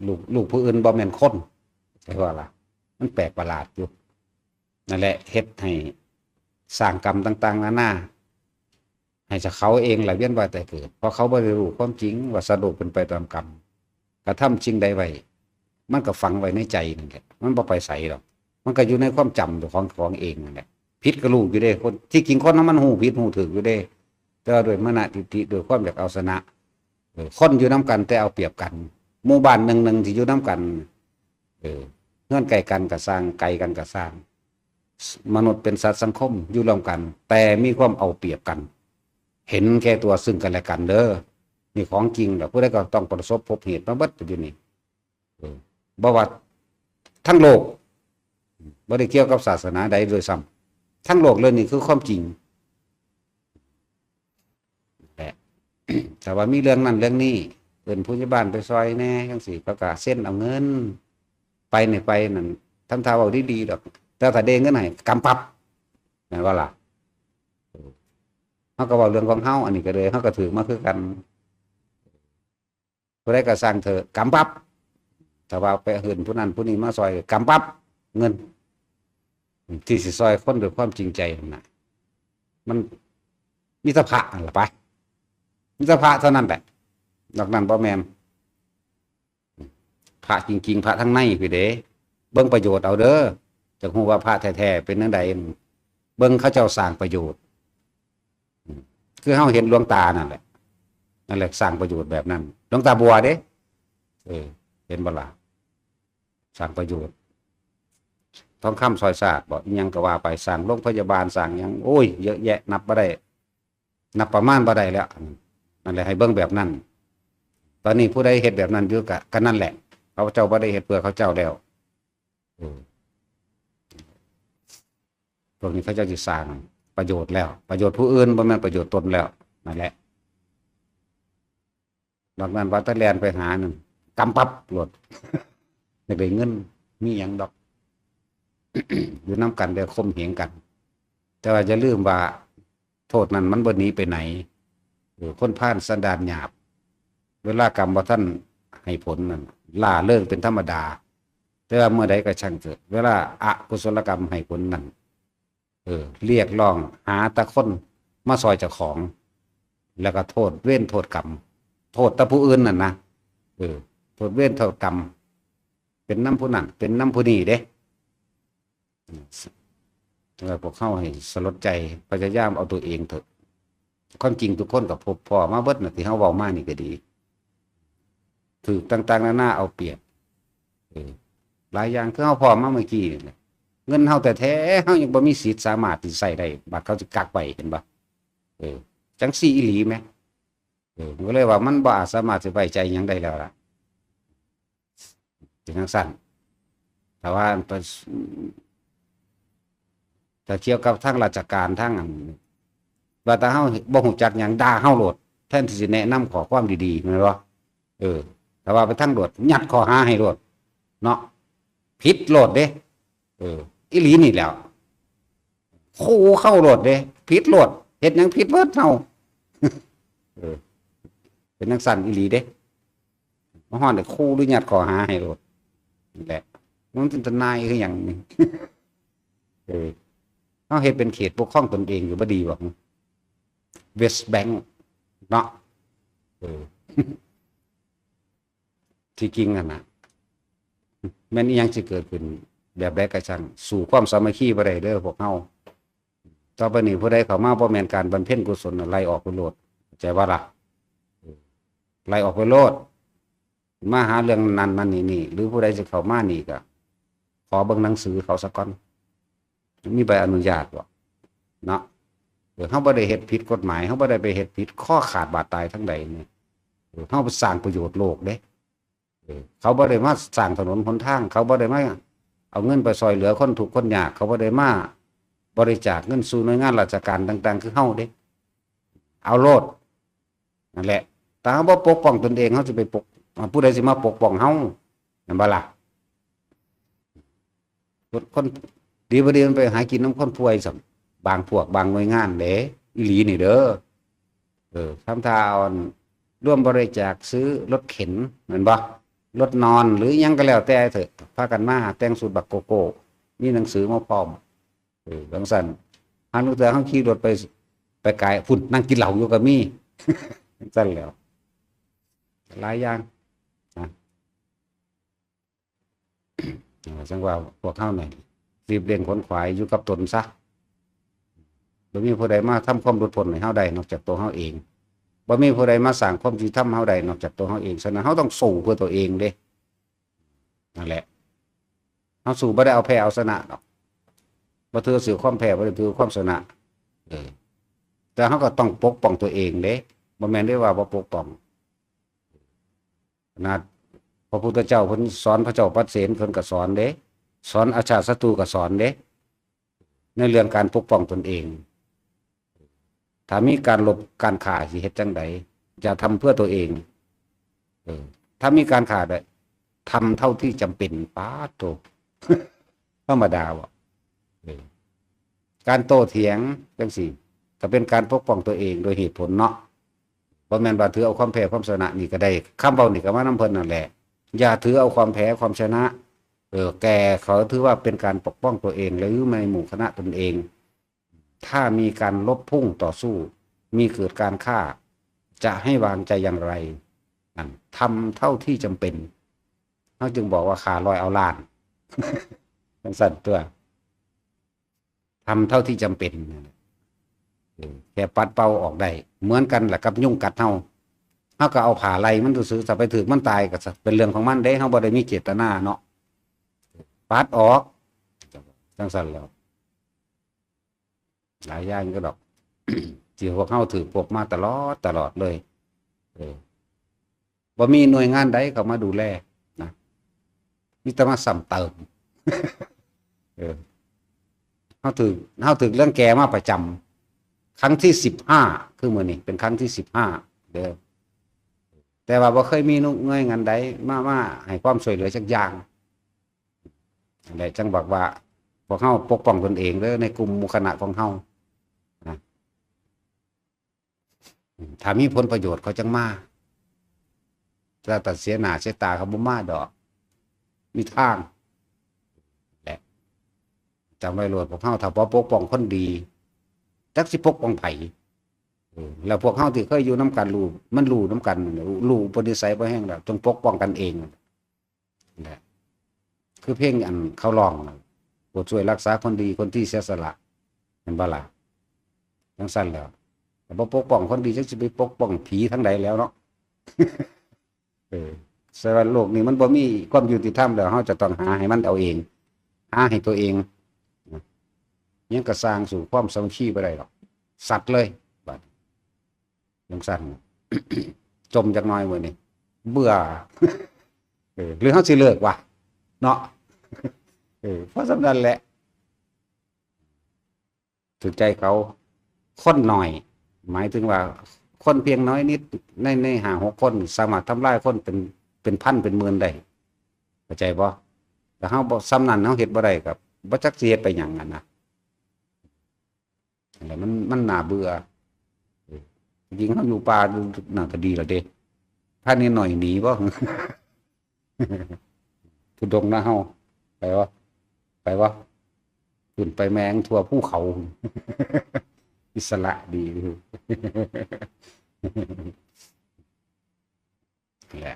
ลูก ลูกผู้อื่นบ่แม่นคน แต่ว่าล่ะ มันแปลกประหลาดอยู่ นั่นแหละ เฮ็ดให้สร้างกรรมต่างๆนานา ให้เขาเองล่ะเวียนว่ายตายเกิด เพราะเขาบ่ได้รู้ความจริงว่าสัตว์โลกเป็นไปตามกรรม กระทำสิ่งใดไว้ มันก็ฝังไว้ในใจนั่นแหละ มันบ่ไปไสดอก มันก็อยู่ในความจำของของเองนั่นแหละ ผิดก็รู้อยู่เด้ คน ที่จริงคนนั้นมันรู้ผิดรู้ถูกอยู่เด้ แต่ว่าด้วยมานะทิฏฐิ ด้วยความอยากเอาชนะ เออ คนอยู่นำกันแต่เอาเปรียบกัน หมู่บ้านหนึ่งๆที่อยู่นำกัน เออ เฮือนใกล้กันก็ซ่าง ไกลกันก็ซ่าง มนุษย์เป็นสัตว์สังคม อยู่ร่วมกัน แต่มีความเอาเปรียบกัน เห็นแก่ตัวซึ่งกันและกันเด้อ นี่ของจริงแหละ ผู้ใดก็ต้องประสบพบเหตุมาเบิดอยู่นี่ เออ บ่ว่าทั้งโลก บ่ได้เกี่ยวกับศาสนาใดด้วยซ้ำ ทั้งโลกเลย นี่คือความจริง แหละ แต่ว่ามีเรื่องนั้นเรื่องนี้ เอิ้นผู้ใหญ่บ้านไปซอยแหน่จั่งซี้ เขาก็เซ็นเอาเงิน ไปนี่ไปนั่น ทำท่าเว้าดีๆดอก แต่ถ้าได้เงินให้ กำปั๊บ แม่นบ่ล่ะ เฮาก็เว้าเรื่องของเฮา อันนี้ก็เลย เฮาก็ถืกมาคือกัน ผู้ใดก็ซ่างเถาะ กำปั๊บ ถ้าว่าไปเอิ้นผู้นั้นผู้นี้มาซอย กำปั๊บ เงิน ที่สิซอยคนด้วยความจริงใจนั่นน่ะ มันมีแต่พระนั่นล่ะไป มีแต่พระเท่านั้นแหละ นอกนั้นบ่แม่น พระจริงๆ พระทางในพี้เด้ เบิ่งประโยชน์เอาเด้อ จักฮู้ว่าพระแท้ๆ เป็นจั่งใด เบิ่งเขาเจ้าสร้างประโยชน์ คือเฮาเห็นหลวงตานั่นแหละ นั่นแหละสร้างประโยชน์แบบนั้น หลวงตาบัวเด้ เออ เห็นบ่ล่ะ สร้างประโยชน์ ทองคำซอยซากบ่ อิหยังก็ว่าไป สร้างโรงพยาบาล สร้างหยัง โอ้ย เยอะแยะ นับบ่ได้ นับประมาณบ่ได้แล้ว นั่นแหละ ให้เบิ่งแบบนั้น ตอนนี้ผู้ใดเฮ็ดแบบนั้นอยู่ก็ ก็นั่นแหละ เขาเจ้าบ่ได้เฮ็ดเพื่อเขาเจ้าแล้ว เออ พวกนี้เขาเจ้าสิสร้างประโยชน์แล้ว ประโยชน์ผู้อื่น บ่แม่นประโยชน์ตนแล้ว นั่นแหละ นอกนั้นว่าแต่แล่นไปหานั่น กำปั๊บโลด อยากได้เงิน มีหยังดอก อยู่นำกันแล้วข่มเหงกัน แต่ว่าอย่าลืมว่า โทษนั้นมันบ่หนีไปไหน เออ คนพาลสันดานหยาบ เวลากรรมบ่ทันให้ผลนั่น ล่าเริงเป็นธรรมดา แต่ว่าเมื่อใดก็ช่างเถอะ เวลาอกุศลกรรมให้ผลนั่น เออ เรียกร้องหาแต่คนมาซอยเจ้าของ แล้วก็โทษเวรโทษกรรม โทษแต่ผู้อื่นนั่นนะ เออ โทษเวรโทษกรรม เป็นนำผู้นั้น เป็นนำผู้นี้เด้ เออ พวกเฮาให้สลดใจ พยายามเอาตัวเองเถอะ ความจริงทุกคนก็พบพ้อมาเบิดน่ะ ที่เฮาเว้ามานี่ก็ดี ถืกต่างๆนานา เอาเปรียบ เออ หลายอย่างคือเฮาพ้อมาเมื่อกี้นี่แหละ เงินเฮาแท้ๆ เฮายังบ่มีสิทธิ์สามารถที่ใช้ได้ บัดเขาสิกักไว้ เห็นบ่ เออ จั่งซี้อีหลีแหม เออ มันก็เลยว่ามันบ่อาจสามารถสิไว้ใจหยังได้แล้วล่ะ เป็นจั่งซั้น แต่ว่า ถ้าเกี่ยวกับทางราชการ ทางอัน ว่าแต่เฮาบ่ฮู้จักหยัง ด่าเฮาโลด แทนที่สิแนะนำข้อความดีๆ แม่นบ่ เออ แต่ว่าไปทางโลด ยัดข้อหาให้โลด เนาะ ผิดโลดเด้ เออ อีหลีนี่แหล้ว คู่เข้าโลดเด้ ผิดโลด เฮ็ดหยังผิดเบิดเฮา เออ เป็นจั่งซั้นอีหลีเด้ มาฮอดนี่คู่หรือยัดข้อหาให้โลด นี่แหละ มันเป็นตาหน่ายคือหยังนี่ เออ เฮาเฮ็ดเป็นเขตปกครองตนเองอยู่บ่ดีบ่ West Bank เนาะ เออ ที่จริงหั่นน่ะ แม่นอีหยังสิเกิดขึ้นแบบใดก็ช่าง สู้ความสามัคคีบ่ได้เด้อพวกเฮา ต่อไปนี้ผู้ใดเข้ามาบ่แม่นการบำเพ็ญกุศลน่ะ ไล่ออกไปโลด เข้าใจบ่ล่ะ ไล่ออกไปโลด มาหาเรื่องนั้นนั่นนี่นี่ หรือผู้ใดสิเข้ามานี่ก็ ขอเบิ่งหนังสือเขาซะก่อน มีใบอนุญาตบ่ เนาะ เออ เฮาบ่ได้เฮ็ดผิดกฎหมาย เฮาบ่ได้ไปเฮ็ดผิดคอขาดบาดตายทางใดนี่ เออ เฮาไปสร้างประโยชน์โลกเด้ เออ เขาบ่ได้มาสร้างถนนหนทาง เขาบ่ได้มาเอาเงินไปซอยเหลือคนทุกข์คนยาก เขาบ่ได้มาบริจาคเงินสู่หน่วยงานราชการต่างๆ คือเฮาเด้ เอาโลด นั่นแหละ ถ้าเฮาบ่ปกป้องตนเอง เฮาสิไปปก อ่า ผู้ใดสิมาปกป้องเฮา แม่นบ่ล่ะ คน คน ดีบ่ดีมันไปหากินนำคนป่วยซ้ำ บางพวกบางหน่วยงานเด้ อีหลีนี่เด้อ เออ ทำท่าเอาร่วมบริจาคซื้อรถเข็น แม่นบ่ รถนอนหรือหยังก็แล้วแต่เถอะ พากันมาแต่งชุดบักโกโก้ มีหนังสือมาพร้อม เออ จั่งซั้น หาลางเทื่อเฮาขี่รถไป ไปไกล พุ้นนั่งกินเหล้าอยู่ก็มี จั่งซั้นแหล้ว หลายอย่างนะ เออ จั่งว่าพวกเฮานี่รีบเร่งขวนขวายอยู่กับตนซะ บ่มีผู้ใดมาทำความหลุดพ้นให้เฮาได้นอกจากตัวเฮาเอง บ่มีผู้ใดมาสร้างความยุติธรรมให้เฮาได้นอกจากตัวเฮาเอง ฉะนั้นเฮาต้องสู้เพื่อตัวเองเด้ นั่นแหละ เฮาสู้บ่ได้เอาแพ้เอาชนะดอก บ่ถือว่าถือความแพ้ บ่ได้ถือความชนะ เออ แต่เฮาก็ต้องปกป้องตัวเองเด้ บ่แม่นได้ว่าบ่ปกป้อง ขนาดพระพุทธเจ้าเพิ่นสอน พระเจ้าปเสนเพิ่นก็สอนเด้ สอนอาชาติศัตรูก็สอนเด้ ในเรื่องการปกป้องตนเอง ถ้ามีการรบการฆ่าสิเฮ็ดจั่งใด อย่าทำเพื่อตัวเอง เออ ถ้ามีการฆ่าได้ ทำเท่าที่จำเป็น ปาดโธ่ ธรรมดาบ่ เออ การโต้เถียงจั่งซี้ ก็เป็นการปกป้องตัวเองโดยเหตุผลเนาะ บ่แม่นว่าถือเอาความแพ้ความชนะนี่ก็ได้ คำเว้านี่ก็มานำเพิ่นนั่นแหละ อย่าถือเอาความแพ้ความชนะ เออ แก่เขาถือว่าเป็นการปกป้องตัวเอง หรือในหมู่คณะตนเอง ถ้ามีการรบพุ่งต่อสู้ มีเกิดการฆ่า จะให้วางใจอย่างไร นั่น ทำเท่าที่จำเป็น เฮาจึงบอกว่าฆ่าร้อยเอาล้าน จั่งซั้นตั๊ว ทำเท่าที่จำเป็นนั่นแหละ เออ แค่ปัดเป่าออกได้ เหมือนกันแหละกับยุงกัดเฮา เฮาก็เอาผ้าไล่มันซื่อๆ ถ้าไปถืกมันตายก็เป็นเรื่องของมันเด้ เฮาบ่ได้มีเจตนาเนาะ ปัดออก จั่งซั้นแหล้ว หลายอย่างอยู่ดอก ที่พวกเฮาถืกพกมาตลอด ตลอดเลย เออ บ่มีหน่วยงานใดเข้ามาดูแลนะ มีแต่มาซ้ำเติม เออ เฮาถืก เฮาถืกรังแกมาประจำ ครั้งที่สิบห้า คือมื้อนี้เป็นครั้งที่สิบห้า เด้อ แต่ว่าบ่เคยมีหน่วยงานใดมา มาให้ความช่วยเหลือจักอย่าง นั่นแหละ จั่งบอกว่า พวกเฮาปกป้องตนเองเด้อ ในกลุ่มหมู่คณะของเฮานะ ถ้ามีผลประโยชน์เขาจั่งมา ถ้าตัดเสียหน้าเสียตาเขาบ่มาดอก มีทาง แหละ จำไว้โลด พวกเฮาถ้าบ่ปกป้องคนดี จักสิปกป้องไผ เออ แล้วพวกเฮาที่เคยอยู่นำกันรู้ มันรู้นำกัน รู้อุปนิสัยบ่แฮงแล้ว จงปกป้องกันเอง นั่นแหละ คือเพลงอันเขาร้องน่ะ โปรดช่วยรักษาคนดี คนที่เสียสละ แม่นบ่ล่ะ จั่งซั้นแหล้ว แต่บ่ปกป้องคนดี จักสิไปปกป้องผีทางใดแล้วเนาะ เออ แต่ว่าโลกนี้มันบ่มีความยุติธรรมแล้ว เฮาจะต้องหาให้มันเอาเอง หาให้ตัวเอง นะ ยังกระสร้างสู่ความสามัคคีบ่ได้หรอก สัตว์เลย บัด จั่งซั้น จมจักหน่อยมื้อนี้ เบื่อ เออ หรือเฮาสิเลิกวะ เนาะ เออ เพราะฉะนั้นแหละ ถืกใจเขา คนน้อย หมายถึงว่า คนเพียงน้อยนิด ใน ในห้าหกคน สามารถทำลายคนเป็น เป็นพันเป็นหมื่นได้ เข้าใจบ่ แต่เฮาบ่ ส่ำนั้นเฮาเฮ็ดบ่ได้ ก็บ่จักสิเฮ็ดไปหยังหั่นนะ นั่นแหละ มัน มันน่าเบื่อ เออ จริงๆ เฮาอยู่ป่า น่าจะดีแล้วเด้ พานิดหน่อยหนีบ่ ทุดงค์นะเฮา ไปวะ ไปวะ ขึ้นไปแมงทั่วภูเขา อิสระดี แหละ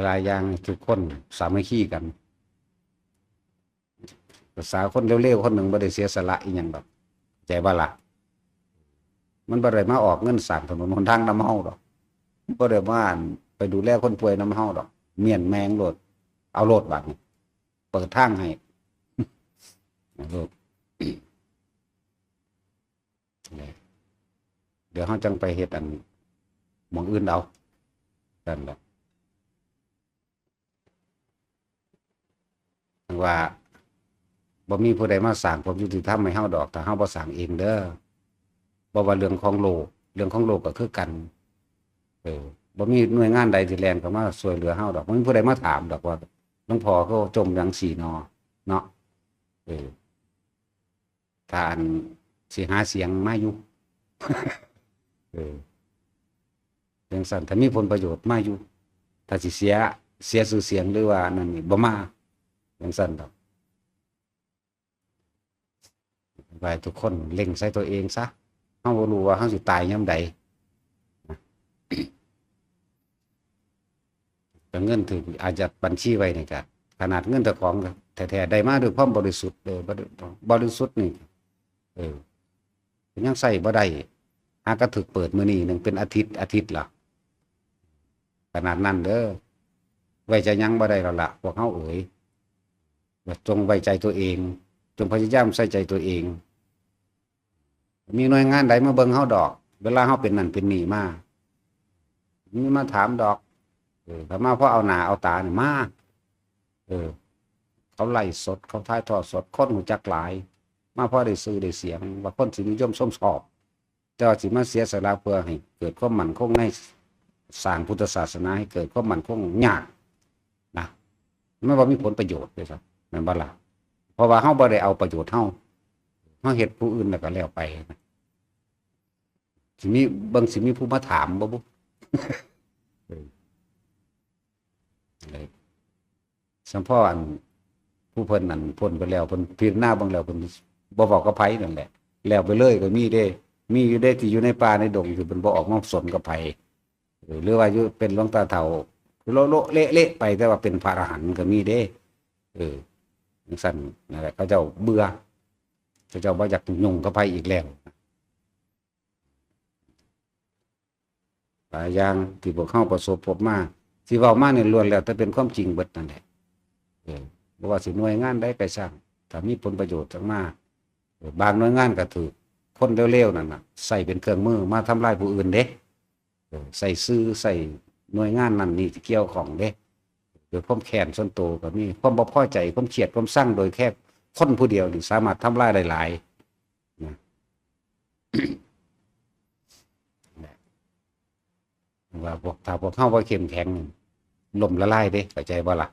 หลายๆอย่าง ทุกคนสามัคคีกัน ภาษาคนเลวๆ คนหนึ่งบ่ได้เสียสละอีหยังดอก ใจบ่ล่ะ มันบ่ได้มาออกเงินสร้างถนนหนทางนำเฮาดอก บ่ได้มาไปดูแลคนป่วยนำเฮาดอก เมี้ยนแมงโลด เอาโลดบัดนี้ เปิดทางให้ โลด เดี๋ยวเฮาจั่งไปเฮ็ดอันหม่องอื่นเอา นั่นแหละ ว่า บ่มีผู้ใดมาสร้างความยุติธรรมให้เฮาดอก ถ้าเฮาบ่สร้างเองเด้อ บ่ว่าเรื่องของโลก เรื่องของโลกก็คือกัน เออ บ่มีหน่วยงานใดที่แล่นเข้ามาช่วยเหลือเฮาดอก บ่มีผู้ใดมาถามดอกว่า หลวงพ่อก็จมจังสี่นอเนาะ เออ ถ้าอันสิหาเสียงมาอยู่ เออ จังซั่น ถ้ามีผลประโยชน์มาอยู่ ถ้าสิเสีย เสียชื่อเสียงหรือว่านั่นนี่บ่มา จังซั่นดอก ไว้ทุกคนเล็งใส่ตัวเองซะ เฮาบ่รู้ว่าเฮาสิตายยามใด แต่เงินถืกอายัดบัญชีไว้นี่ก็ ขนาดเงินเจ้าของแท้ๆ ได้มาด้วยความบริสุทธิ์ เออ บริ บริสุทธิ์นี่ เออ ยังใช้บ่ได้ หากะถืกเปิดมื้อนี้หนึ่งเป็นอาทิตย์ อาทิตย์ละ ขนาดนั้นเด้อ ไว้ใจหยังบ่ได้แล้วล่ะ พวกเฮาเอ๋ย จงไว้ใจตัวเอง จงพยายามใส่ใจตัวเอง มีหน่วยงานใดมาเบิ่งเฮาดอก เวลาเฮาเป็นนั่นเป็นนี่มา มีมาถามดอก เออ ถ้ามาพอเอาหน้าเอาตานี่มา เออ เขาไลฟ์สด เขาถ่ายทอดสด คนรู้จักหลาย มาพอได้ชื่อได้เสียง ว่าคนสินิยมชมชอบ แต่ว่าสิมาเสียสละเพื่อให้เกิดความมั่นคงใน สร้างพุทธศาสนาให้เกิดความมั่นคงยากนะ มันบ่มีผลประโยชน์เลยครับ แม่นบ่ล่ะ เพราะว่าเฮาบ่ได้เอาประโยชน์เฮา เฮาเฮ็ดผู้อื่นแล้วก็แล้วไปนะ สิมี เบิ่งสิมีผู้มาถามบ่บุ เออ สำพ่ออัน ผู้เพิ่นนั่นพ้นไปแล้ว เพิ่นพิจารณาเบิ่งแล้ว เพิ่นบ่เว้ากับไผนั่นแหละ แล้วไปเลยก็มีเด้ มีอยู่เด้ที่อยู่ในป่าในดงที่เพิ่นบ่ออกมาสนกับไผ เออ หรือว่าอยู่เป็นหลวงตาเฒ่า โละโละเละเละไป แต่ว่าเป็นพระอรหันต์ก็มีเด้ เออ จังซั่นนั่นแหละ เขาเจ้าเบื่อ เขาเจ้าบ่อยากยุ่งกับไผอีกแล้ว หลายอย่างที่พวกเฮาประสบพบมา ที่เว้ามาเนี่ยล้วนแล้วแต่เป็นความจริงเบิดนั่นแหละ เออ บ่ว่าสิหน่วยงานใดก็ช่าง ถ้ามีผลประโยชน์จั่งมา เออ บางหน่วยงานก็ถืกคนเลวๆนั่นน่ะ ใช้เป็นเครื่องมือมาทำลายผู้อื่นเด้ เออ ใช้สื่อ ใช้หน่วยงานนั่นนี่ที่เกี่ยวข้องเด้ โดยความแค้นส่วนตัวก็มี ความบ่พอใจ ความเครียด ความซัง โดยแค่คนผู้เดียวนี่สามารถทำลายได้หลายนะ ว่าพวก ถ้าพวกเฮาบ่เข้มแข็งนี่ ล่มละลายเด้ เข้าใจบ่ล่ะ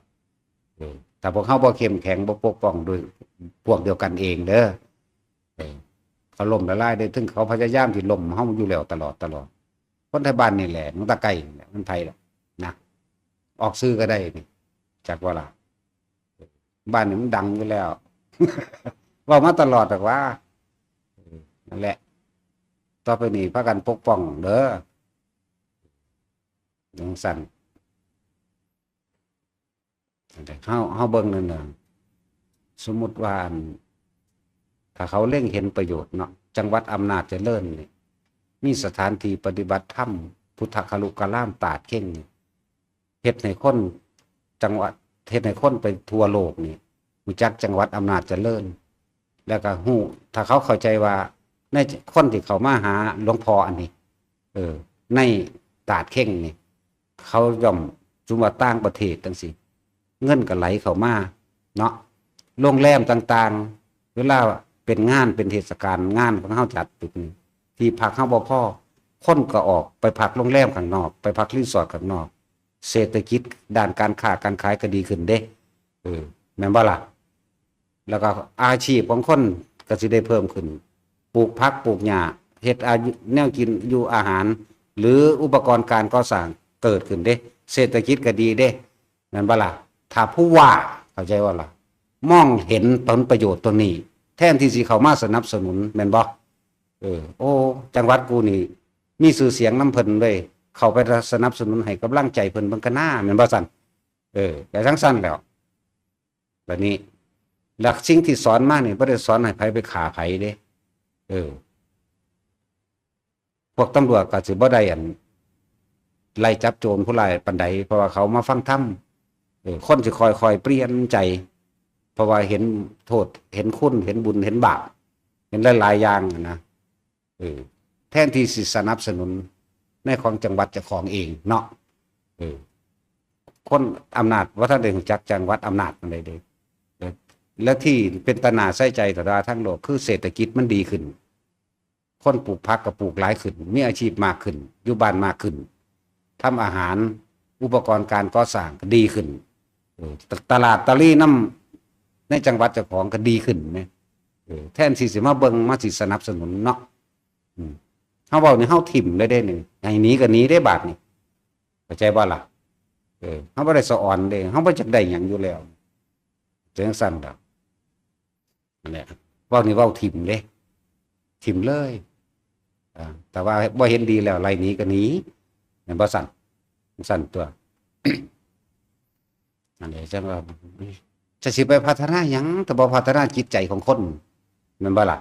เออ ถ้าพวกเฮาบ่เข้มแข็ง บ่ปกป้องโดยพวกเดียวกันเองเด้อ เออ เขาล่มละลายเด้ ถึงเขาพยายามที่ล่มเฮาอยู่แล้วตลอด ตลอด คนไทบ้านนี่แหละ มันตะไกนี่แหละ มันไผล่ะ นะ ออกสื่อก็ได้นี่ จักบ่ล่ะ บ้านนี่มันดังอยู่แล้ว เว้ามาตลอดดอกว่า เออ นั่นแหละ ต่อไปนี้พากันปกป้องเด้อ จังซั่น แต่เฮา เฮาเบิ่งนั่นน่ะ สมมุติว่าอัน ถ้าเขาเล็งเห็นประโยชน์เนาะ จังหวัดอำนาจเจริญนี่ มีสถานที่ปฏิบัติธรรม พุทธคารุกรามตาดเข่งนี่ เฮ็ดให้คนจังหวัด เฮ็ดให้คนไปทั่วโลกนี่ รู้จักจังหวัดอำนาจเจริญ แล้วก็ฮู้ ถ้าเขาเข้าใจว่า ในคนที่เขามาหาหลวงพ่ออันนี้ เออ ในตาดเข่งนี่ เขาย่อม สมมุติว่าต่างประเทศจังซี้ เงินก็ไหลเข้ามาเนาะ โรงแรมต่างๆ เวลาเป็นงานเป็นเทศกาล งานของเฮาจัดตึกนี่ ที่พักเฮาบ่พอ คนก็ออกไปพักโรงแรมข้างนอก ไปพักรีสอร์ทข้างนอก เศรษฐกิจด้านการค้าการขายก็ดีขึ้นเด้ เออ แม่นบ่ล่ะ แล้วก็อาชีพของคนก็สิได้เพิ่มขึ้น ปลูกผักปลูกหญ้า เฮ็ดอายุ แนวกินอยู่อาหาร หรืออุปกรณ์การก่อสร้างเกิดขึ้นเด้ เศรษฐกิจก็ดีเด้ แม่นบ่ล่ะ ถ้าผู้ว่า เข้าใจบ่ล่ะ มองเห็นผลประโยชน์ตัวนี้ แทนที่สิเข้ามาสนับสนุน แม่นบ่ เออ โอ้ จังหวัดกูนี่ มีชื่อเสียงนำเพิ่นเลย เข้าไปสนับสนุนให้กำลังใจเพิ่นเบิ่งกะนา แม่นบ่ซั่น เออ แต่จังซั่นแล้ว บัดนี้ หลักสิ่งที่สอนมานี่บ่ได้สอนให้ไผไปฆ่าไผเด้ เออ พวกตำรวจก็สิบ่ได้อัน ไล่จับโจรผู้ร้ายปานใด เพราะว่าเขามาฟังธรรม เออ คนสิค่อยๆเปลี่ยนใจ เพราะว่าเห็นโทษ เห็นคุณ เห็นบุญ เห็นบาป เห็นหลายๆอย่างหั้นนะ เออ แทนที่สิสนับสนุนในของจังหวัดเจ้าของเองเนาะ เออ คนอำนาจบ่ทันได้รู้จักจังหวัดอำนาจปานใดเด้ เออ และที่เป็นตาหน้าใส่ใจต่อดาทั้งโลก คือเศรษฐกิจมันดีขึ้น คนปลูกผักก็ปลูกหลายขึ้น มีอาชีพมากขึ้น อยู่บ้านมากขึ้น ทำอาหาร อุปกรณ์การก่อสร้างก็ดีขึ้น เออ ต- ตลาดตะลี่นำในจังหวัดเจ้าของก็ดีขึ้นแหม เออ แทนที่สิมาเบิ่งมาสิสนับสนุนเนาะ อืม เฮาเว้านี่เฮาถิ่มเลยเด้นี่ ให้หนีก็หนีเด้บาดนี่ เข้าใจบ่ล่ะ เออ เฮาบ่ได้สะออนเด้ เฮาบ่จักได้หยังอยู่แล้ว จังซั่นดอก นั่นแหละ เว้านี่เว้าถิ่มเด้ ถิ่มเลย อ่า แต่ว่าบ่เห็นดีแล้วไล่หนีก็หนี แม่นบ่ซั่น ซั่นตัว นั่นแหละ จังว่า จะสิไปพัฒนาหยัง ถ้าบ่พัฒนาจิตใจของคน แม่นบ่ล่ะ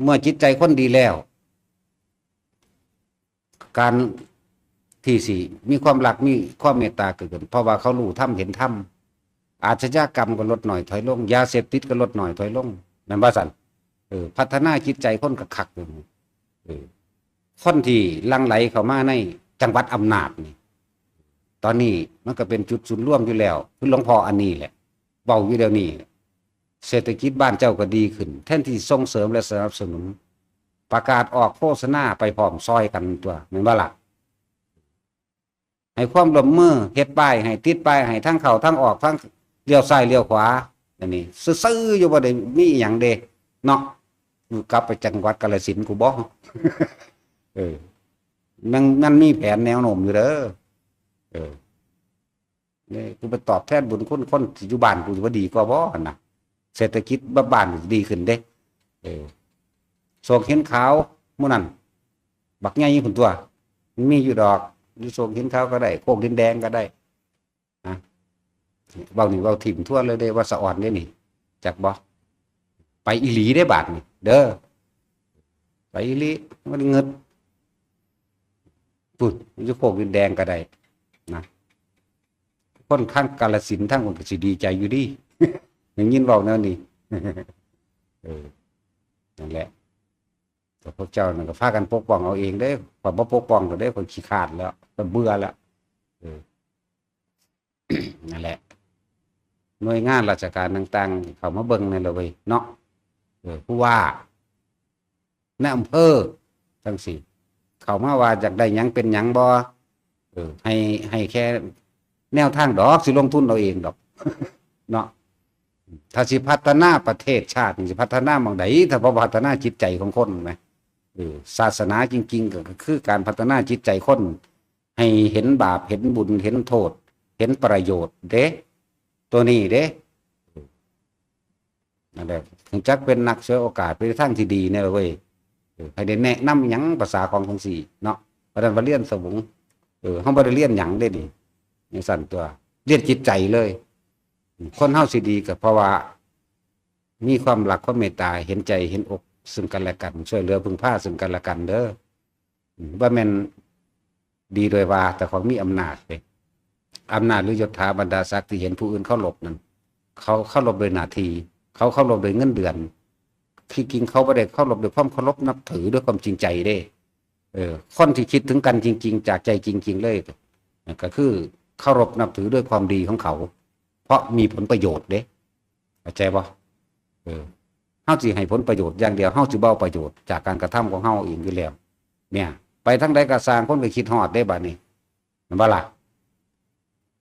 เมื่อจิตใจคนดีแล้ว การที่สิมีความรัก มีความเมตตาเกิดขึ้น เพราะว่าเขารู้ธรรมเห็นธรรม อาชญากรรมก็ลดน้อยถอยลง ยาเสพติดก็ลดน้อยถอยลง แม่นบ่ซั่น เออ พัฒนาจิตใจคนก็คักอยู่ เออ คนที่หลั่งไหลเข้ามาในจังหวัดอำนาจนี่ ตอนนี้มันก็เป็นจุดศูนย์รวมอยู่แล้ว คือหลวงพ่ออันนี้แหละ เว้าอยู่เดี๋ยวนี้ เศรษฐกิจบ้านเจ้าก็ดีขึ้น แทนที่ส่งเสริมและสนับสนุน ประกาศออกโฆษณาไปพร้อมซอยกันตัว แม่นบ่ล่ะ ให้ความร่วมมือ เฮ็ดป้ายให้ ติดป้ายให้ ทางเข้าทางออก ทางเลี้ยวซ้ายเลี้ยวขวา อันนี้ซื่อๆอยู่ บ่ได้มีอิหยังเด้เนาะ กูกลับไปจังหวัดกาฬสินธุ์กูบ่ เออ มัน มันมีแผนแนวโน้มอยู่เด้อ เออ นี่กูไปตอบแทนบุญคุณคนที่อยู่บ้านกู สิบ่ดีกว่าบ่หั่นน่ะ เศรษฐกิจบ้านกูสิดีขึ้นเด้ เออ โศกหินขาวหมู่นั้น บักใหญ่พุ้นตัว มันมีอยู่ดอก อยู่โศกหินขาวก็ได้ โคกดินแดงก็ได้ นะ เว้านี่เว้าถิ่มทวนเลยเด้ ว่าสะออนเด้นี่ จักบ่ ไปอีหลีเด้บาดนี่ เด้อ ไปอีหลี มันเงิด พุ้น อยู่โคกดินแดงก็ได้ นะ คนทางกาฬสินธุ์ทางพุ้นก็สิดีใจอยู่ดี ได้ยินเว้าแนวนี้ เออ นั่นแหละ แต่พวกเจ้านั่นก็พากันปกป้องเอาเองเด้ ข้อยบ่ปกป้องดอกเด้ ข้อยขี้คร้านแล้ว ข้อยเบื่อแล้ว เออ นั่นแหละ หน่วยงานราชการต่างๆ เข้ามาเบิ่งแหน่ละเว้ยเนาะ เออ ผู้ว่า นายอำเภอ จั่งซี้ เข้ามาว่าอยากได้หยังเป็นหยังบ่ เออ ให้ ให้แค่แนวทางดอก สิลงทุนเอาเองดอก เนาะ ถ้าสิพัฒนาประเทศชาตินี่สิพัฒนาหม่องใด ถ้าบ่พัฒนาจิตใจของคนแหม เออ ศาสนาจริงๆ ก็คือการพัฒนาจิตใจคน ให้เห็นบาป เห็นบุญ เห็นโทษ เห็นประโยชน์เด้ ตัวนี้เด้ นั่นแหละ ถึงจักเป็นนักฉวยโอกาสไปในทางที่ดีเนี่ยเว้ย เออ ให้ได้แนะนำหยังภาษาของจั่งซี้เนาะ เพราะฉะนั้นว่าเรียนสวง เออ เฮาบ่ได้เรียนหยังเด้นี่ จั่งซั่นตัว เรียนจิตใจเลย คนเฮาสิดีก็เพราะว่า มีความรัก ความเมตตา เห็นใจ เห็นอกซึ่งกันและกัน ช่วยเหลือพึ่งพาซึ่งกันและกันเด้อ อืม บ่แม่นดีโดยว่าแต่ของมีอำนาจเด้ อำนาจหรือยศถาบรรดาศักดิ์ที่เห็นผู้อื่นเคารพนั่น เขาเคารพโดยหน้าที่ เขาเคารพโดยเงินเดือน ที่จริงเขาบ่ได้เคารพด้วยความเคารพนับถือ ด้วยความจริงใจเด้ เออ คนที่คิดถึงกันจริงๆ จากใจจริงๆ เลย ก็คือเคารพนับถือด้วยความดีของเขา เพราะมีผลประโยชน์เด้ เข้าใจบ่ เออ เฮาสิให้ผลประโยชน์อย่างเดียว เฮาสิบ่เอาประโยชน์จากการกระทำของเฮาเองอยู่แล้ว เนี่ย ไปทางใดก็ซ่าง คนก็คิดฮอดเด้บัดนี้ แม่นบ่ล่ะ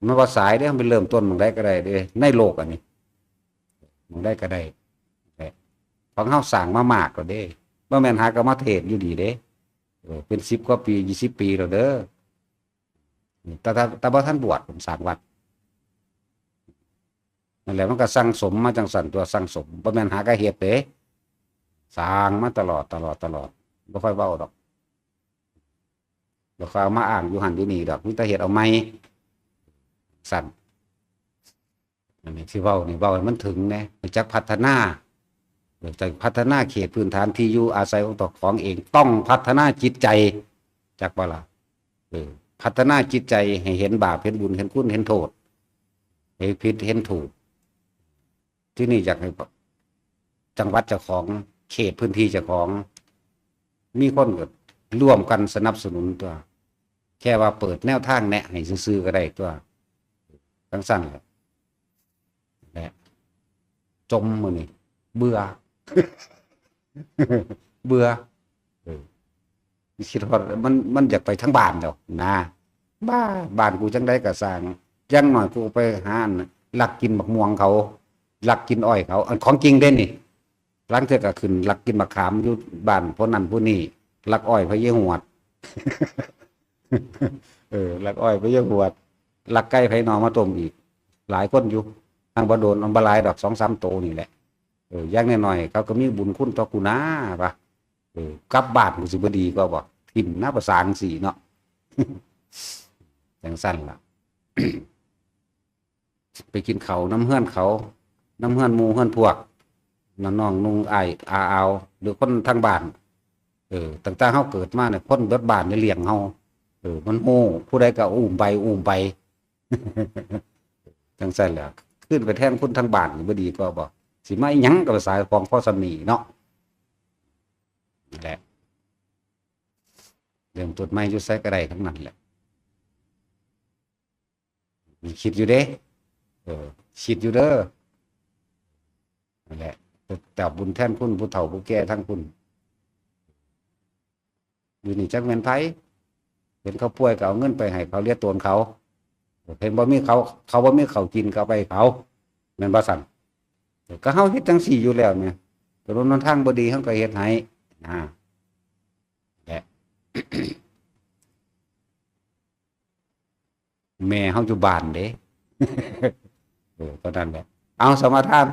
มันบ่สายเด้ มันไปเริ่มต้นหม่องใดก็ได้เด้ ในโลกอันนี้ หม่องใดก็ได้ แหละ ของเฮาสร้างมามากแล้วเด้ บ่แม่นหากะมาเทศน์อยู่ดีเด้ เออ เป็นสิบกว่าปี ยี่สิบปีแล้วเด้อ แต่ แต่ แต่บ่ทันบวช ผมสร้างวัด นั่นแหละ มันก็สั่งสมมาจั่งซั่นตัว สั่งสม บ่แม่นหากะเฮ็ดเด้ สร้างมาตลอด ตลอด ตลอด บ่ค่อยเว้าดอก บ่ค่อยเอามาอ้างอยู่หั่นอยู่นี่ดอก มีแต่เฮ็ดเอาใหม่ ซั่น อันนี้ที่เว้านี่เว้าให้มันถึงแหน่ รู้จักพัฒนา รู้จักพัฒนาเขตพื้นฐานที่อยู่อาศัยของเจ้าของเอง ต้องพัฒนาจิตใจ จักบ่ล่ะ เออ พัฒนาจิตใจให้เห็นบาป เห็นบุญ เห็นคุณ เห็นโทษ เห็นผิด เห็นถูก ที่นี่อยากให้จังหวัดเจ้าของ เขตพื้นที่เจ้าของ มีคนก็ร่วมกันสนับสนุนตัว แค่ว่าเปิดแนวทางแนะให้ซื่อๆก็ได้ตัว จั่งซั่นแหละ แหละ จมมื้อนี้ เบื่อ เบื่อ เออ คิดฮอด มัน มันอยากไปทางบ้านแล้วนะ บ้า บ้านกูจั่งใดก็ซ่าง อย่างน้อยกูไปหาอันลักกินบักม่วงเขา ลักกินอ้อยเขา อันของจริงเด้นี่ ลางเทื่อก็ขึ้นลักกินบักขามอยู่บ้านผู้นั้นผู้นี้ ลักอ้อยพะเยาหวด เออ ลักอ้อยพะเยาหวด ลักไก่ไผหนอมาต้มอีก หลายคนอยู่ ทางบ่โดน อันบ่หลายดอก สองสามโตนี่แหละ เออ อย่างน้อยๆเขาก็มีบุญคุณต่อกูนาปะ เออ กลับบ้านกูสิบ่ดีกว่าบ่ ถิ่มนะ ภาษาจังซี่เนาะ จังซั่นล่ะ ไปกินเขาวนำเฮือนเขา นำเฮือนหมู่เฮือนพวก น้องๆ นุ่งอ้ายอาอาว หรือคนทางบ้าน เออ ตั้งแต่เฮาเกิดมาเนี่ย คนเบิดบ้านเนี่ยเลี้ยงเฮา เออ มันฮู้ ผู้ใดก็อุ้มไป อุ้มไป จังซั่นแหละ ขึ้นไปแทนคุณทางบ้านนี่บ่ดีกว่าบ่ สิมาอิหยังกับภาษาของพ่อสำนีเนาะ นั่นแหละ เริ่มต้นใหม่อยู่ไสก็ได้ทั้งนั้นแหละ คิดอยู่เด้ เออ คิดอยู่เด้อ นั่นแหละ แต่บุญแทนคุณผู้เฒ่าผู้แก่ทั้งคุณ อยู่นี่จักแม่นไผ เห็นเขาป่วยก็เอาเงินไปให้เขาเลียตนเขา เห็นบ่มีเขา เขาบ่มีเขาวกินก็เอาไปให้เขา แม่นบ่ซั่น ก็เฮาเฮ็ดจังซี่อยู่แล้วแหม ถนนหนทางบ่ดีเฮาก็เฮ็ดให้ นะ แหละ แม่เฮาอยู่บ้านเด้ เออ เท่านั้นแหละ เอาสมาทาน